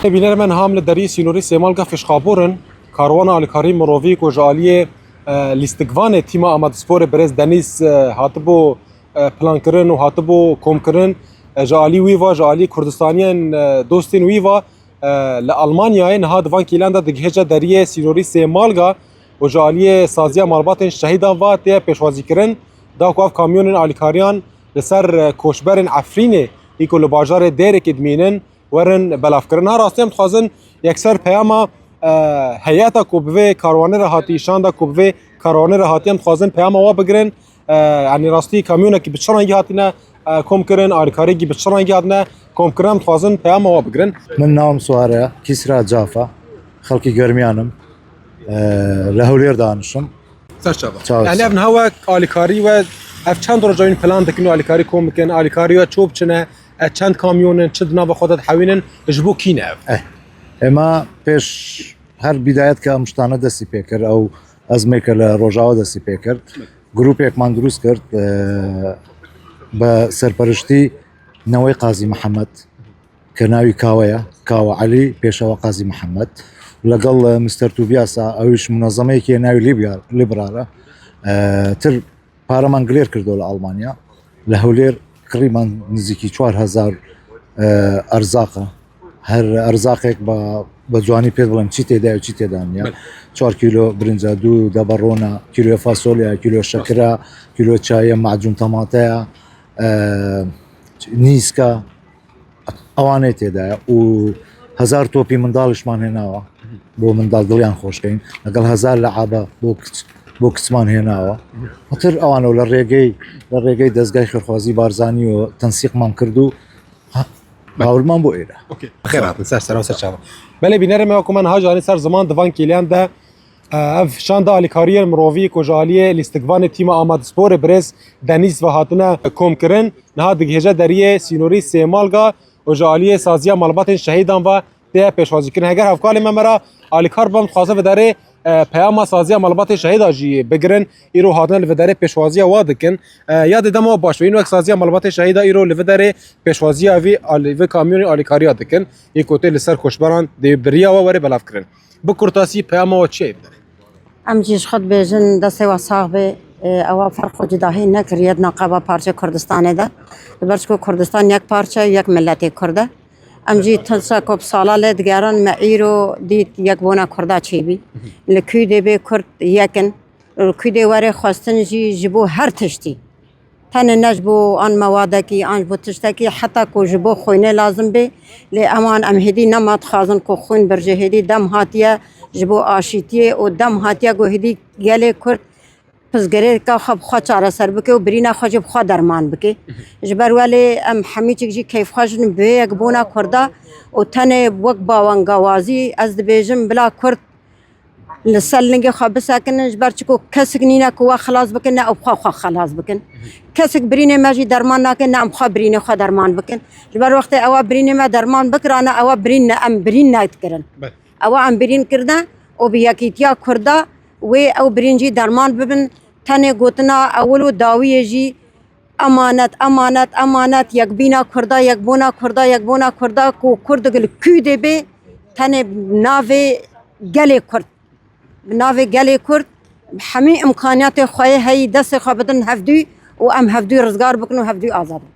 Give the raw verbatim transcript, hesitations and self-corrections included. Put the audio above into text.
Bînerê me, niha em li deriyê sînorî Sêmalga Fêşxabûr in. Karwana alîkarî mirovî ku ji aliyê, e, lîstikvanê tîma Amedsporê birêz Denîz, e, hatibû, e, plankirin û hatibû komkirin, e, ji alî wî va, ji alî Kurdistaniyên, e, dostên wî va, e, li Almanyayê niha di van kêlan de digihêje deriyê sînorî Sêmalga û ji aliyê saziya malbatên şehîdan va tê pêşwazîkirin, da ku ev kamyonên alîkariyan li ser, e, koçberên Efrînê, î ku li bajarê Dêrikê dimînin, werin belavkirin. Ha rastî em dixwazin yekser peyama, e, heyeta ku bi vê karwanê re hatî, şanda ku bi vê karwanê re hatî, em dixwazin peyama wa bigirin. E, yanî rastî kamyonekî bi çi rengî hatine, e, kom kirin, alîkariyekî bi çi rengî hatine kom kirin, em dixwazin peyama wa bigirin. Min navim Suare, Kîsra Cafa, xelkî Germiyan im. E, li Hewlêr danişim. Ser çava. Çava. Yani ev niha wek alîkarî we, ev çend roja wîn plan dikin û alîkarî kom bikin, alîkarî we ço biçine, e, çend kamyon in, çi di nava xwe de dihewînin, ji bo kî ne ev? Eh, ema pêş her bidayet ke em ji tane destî pê kir, ew ezmê ke li Rojava destî pê kir. Grûpêkman dirûst kir, e, bi serperiştî Newê Qazî Mihemed, ke navî Kawe ye, Kawe Elî, Pêşewa Qazî Mihemed. Legel, e, Mister Tobiasa, ew ji munezemeyekê navî Libya, Libra re. E, tir pareman gilêr kirdo li Almanya. Li Hewlêr qirîban nizîkî çar hezar, e, erzaq e. Her erzaqek ba, bi ciwanî pê bڵێم چی تێدایە و چی تێدا نیە. Belê. Çar kîlo birinca, du deba rona, kîloya fasolya, kîlo şekira, kîlo çaya, macûn temateya, e, nîska, ewanê têdayە û hezar topî mindalişman hênawa. Bo mindal dilyan xweş keyin. Legal hezar leaba bo kiç, bo kiçman hênawa. Hatir ewan o li rêgey, li rêgey dezgay xêrxwazî Barzanî û tensîqman kird û ha-, Belê. Hawirman bo êre. Okey. Xêr hatin, ser sera û ser çava. Belê bînerê me, wekû me niha janî ser ziman di van kêliyan de, e, ev şanda alîkariyên mirovî ku ji aliyê lîstikvanê tîma Amadsporê birêz Denîz ve hatine kom kirin, niha digihêje deriyê sînorî Sêmalga û ji aliyê saziya malbatên şehîdan ve tê pêşwazîkirin. Heger hevkalê me me re alîkar bibin, dixwaze vidarê, e, peyama saziya malbatê şehîda jî bigirin. Îro hatine li vidarê pêşwaziya wa dikin. E, ya dê dema baş be. Îno wek saziya malbatê şehîda îro li vidarê pêşwaziya vî al-, vî kamyonê alîkariya dikin. Î ku tê li ser koçberan dê biriya we were belavkirin. Bi kurtasî peyama we çi ye vidarê? Em jî ji xwe dibêjin destê we sax be. E, ewa ferq û cudahî nekiriye di naqaba parçê Kurdistanê de. Li ber çiko Kurdistan yek parçe, yek miletê Kurd e. Em jî tişta ku bi sala lê digerin me îro dît yekbûna Kurda çêbî. Li Kûdê bê Kurd yek in. Li Kûdê were xwestin jî ji bo her tiştî. Tenê ne ji bo an mewadekî, an ji bo tiştekî, heta ku ji bo xwînê lazim bê. Lê ewan em hêdî nema dixwazin ku xwîn birjê, hêdî dem hatiye ji bo aşîtiyê û dem hatiye ku hêdî gelê Kurd pirsgirêka xwe bi xwe çareser bike û birîna xwe jî bi xwe derman bike. Ji ber welê em hemî çik jî keyfxweş in bi vê yekbûna Kurda û tenê wek bawengawazî ez dibêjim bila Kurd li ser lingê xwe bisekinin, ji ber çiko kesik nîne ku we xilas bikin, ne ew xwe xwe xilas bikin. Kesik birînê me jî derman nake, ne em xwe birînê xwe derman bikin. Ji ber wextê ewa birînê me derman bikirane, ewa birîn ne, em birîn nedikirin. Belê. Ewa em birîn kirine û bi yekîtiya Kurda wê ew birîn jî derman bibin. Tenê gotina ewil û dawiyê jî emanet, emanet, emanet, yekbîna Kurda, yekbûna Kurda, yekbûna Kurda ku Kurdik li Kûdê bê, tenê bi navê gelê Kurd. Bi navê gelê Kurd, hemî îmkaniyatê xwe yê heyî destê xwe bidin hevdû û em hevdû rizgar bikin û hevdû azad bikin.